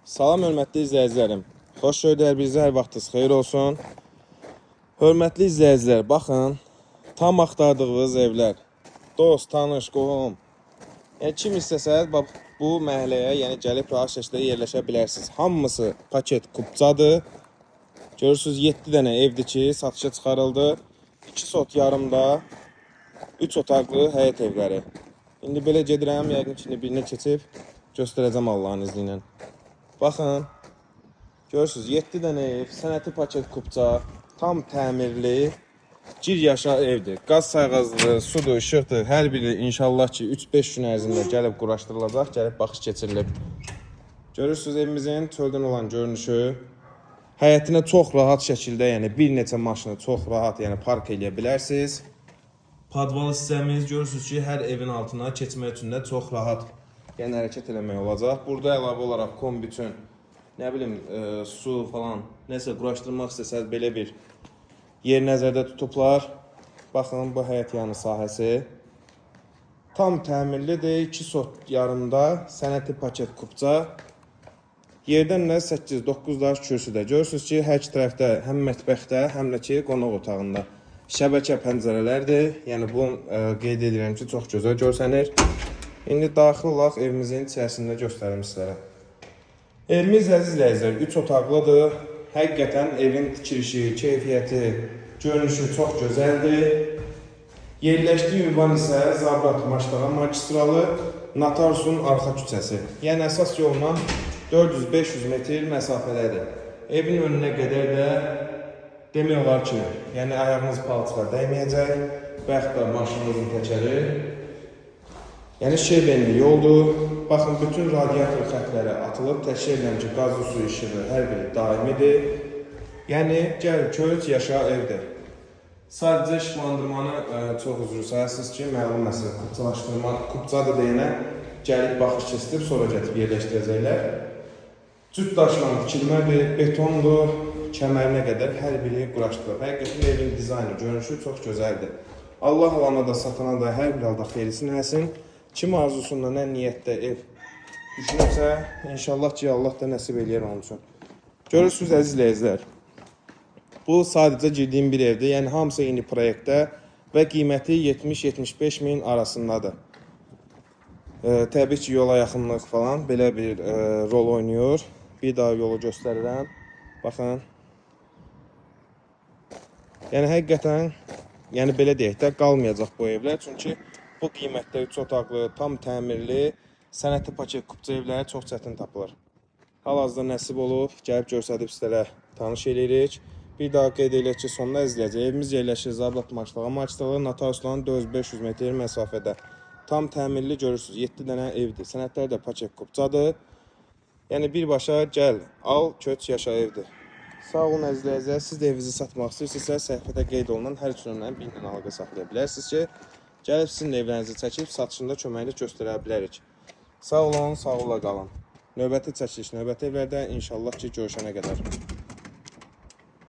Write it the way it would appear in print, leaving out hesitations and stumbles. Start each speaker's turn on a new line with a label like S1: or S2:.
S1: Salam hörmətli izləyicilərim. Xoş gördük hər birinizə, hər vaxtınız xeyir olsun. Hörmətli izləyicilər, baxın, tam axtardığınız evlər. Dost, tanış, qohum. Yəni kim istəsə bax bu məhəlləyə, yəni gəlib rahat şəkildə yerləşə bilərsiniz. Hamısı paket kupçadır. Görürsüz 7 dənə evdir ki, satışa çıxarıldı. 2 sot yarımda 3 otaqlı həyət evləri. İndi belə gedirəm, yəqin ki, indi birinə keçib göstərəcəm Allahın izni ilə. Baxın, görürsüz 7 dənə ev, sənəti paket kupça, tam təmirli, gir yaşa evdir. Qaz sayğaclıdır, sudur, işıqdır. Hər biri inşallah ki 3-5 gün ərzində gəlib quraşdırılacaq, gəlib baxış keçirilib. Görürsüz evimizin çöldən olan görünüşü. Həyətinə çox rahat şəkildə, yəni bir neçə maşını çox rahat, yəni park eləyə bilərsiniz. Padval hissəmiz görürsüz ki, hər evin altına keçmək üçün də çox rahat, yəni hərəkət eləmək olacaq. Burada əlavə olaraq kombi üçün nə bilim su falan nəsə quraşdırmaq istəsəz belə bir yer nəzərdə tutublar. Baxın bu həyət yanı sahəsi. Tam təmirlidir. 2 sot yarımda sənəti paket kupça. Yerdən də 8-9 daş kürsüdə. Görürsüz ki, hər iki tərəfdə həm mətbəxdə, həm də ki, qonaq otağında şəbəkə pəncərələrdir. Yəni bunu qeyd edirəm ki, çox gözəl görsənir. İndi daxil olaq evimizin içərisində göstərim sizlərə. Evimiz əziz izləyicilər 3 otaqlıdır. Həqiqətən evin tikilişi, keyfiyyəti, görünüşü çox gözəldir. Yerləşdiyi ünvan isə Zabrat Maştağa magistralı, Notariusun arxa küçəsi. Yəni əsas yolla 400-500 metr məsafədədir. Evin önünə qədər də demək olar ki, yəni ayağınız palçığa dəyməyəcək və yaxud da maşınınızın təkəri. Yəni şebenli yoldur. Baxın, bütün radiator xətləri atılıb. Təkrar edirəm ki, qazlı su işığı hər biri daimidir. Yəni gəl, köç, yaşa evdir. Sadəcə işıqlandırmanı çox üzr sayasınız ki, məlum məsələ kupçalaşdırma, kupçadır deyənə gəlib baxış keçirib sonra gətirib yerləşdirəcəklər. Cüt daşla tikilmədir, betondur, kəmərinə qədər hər biri quraşdırılıb. Həqiqətən evin dizaynı, görünüşü çox gözəldir. Allah alana da, satana da hər bir halda xeyirlisini eləsin. Kim arzusunda nə niyyətdə ev düşünürsə, inşallah ki, Allah da nəsib eləyər onun üçün. Görürsünüz əziz izləyicilər. Bu sadəcə girdiyim bir evdir. Yəni hamısı eyni proyektdə və qiyməti 70-75 min arasındadır. Təbii ki, yola yaxınlıq falan belə bir rol oynayır. Bir daha yolu göstərirəm. Baxın. Yəni həqiqətən, yəni belə deyək də qalmayacaq bu evlər. Çünki bu qiymətdə 3 otaqlı, tam təmirli, sənəti paket kupça evləri çox çətin tapılır. Hal-hazırda nəsib olub, gəlib göstərib sizlərə tanış eləyirik. Bir daha qeyd eləyək ki, sonda izləyəcək. Evimiz yerləşir Zabrat Maştağa magistralı, Notariusların 400-500 metr məsafədə. Tam təmirli görürsünüz, 7 dənə evdir. Sənədlər də paket kupçadır. Yəni birbaşa gəl, al, köç, yaşa evdir. Sağ olun əziz izləyicilər. Siz də evinizi satmaq istəyirsinizsə, səhifədə qeyd olunan hər üç nömrənin birindən əlaqə saxlaya bilərsiniz ki, gəlib sizin də evlərinizi çəkib satışında köməklik göstərə bilərik. Sağ olun, sağ ola qalın. Növbəti çəkiliş, növbəti evlərdə inşallah ki, görüşənə qədər.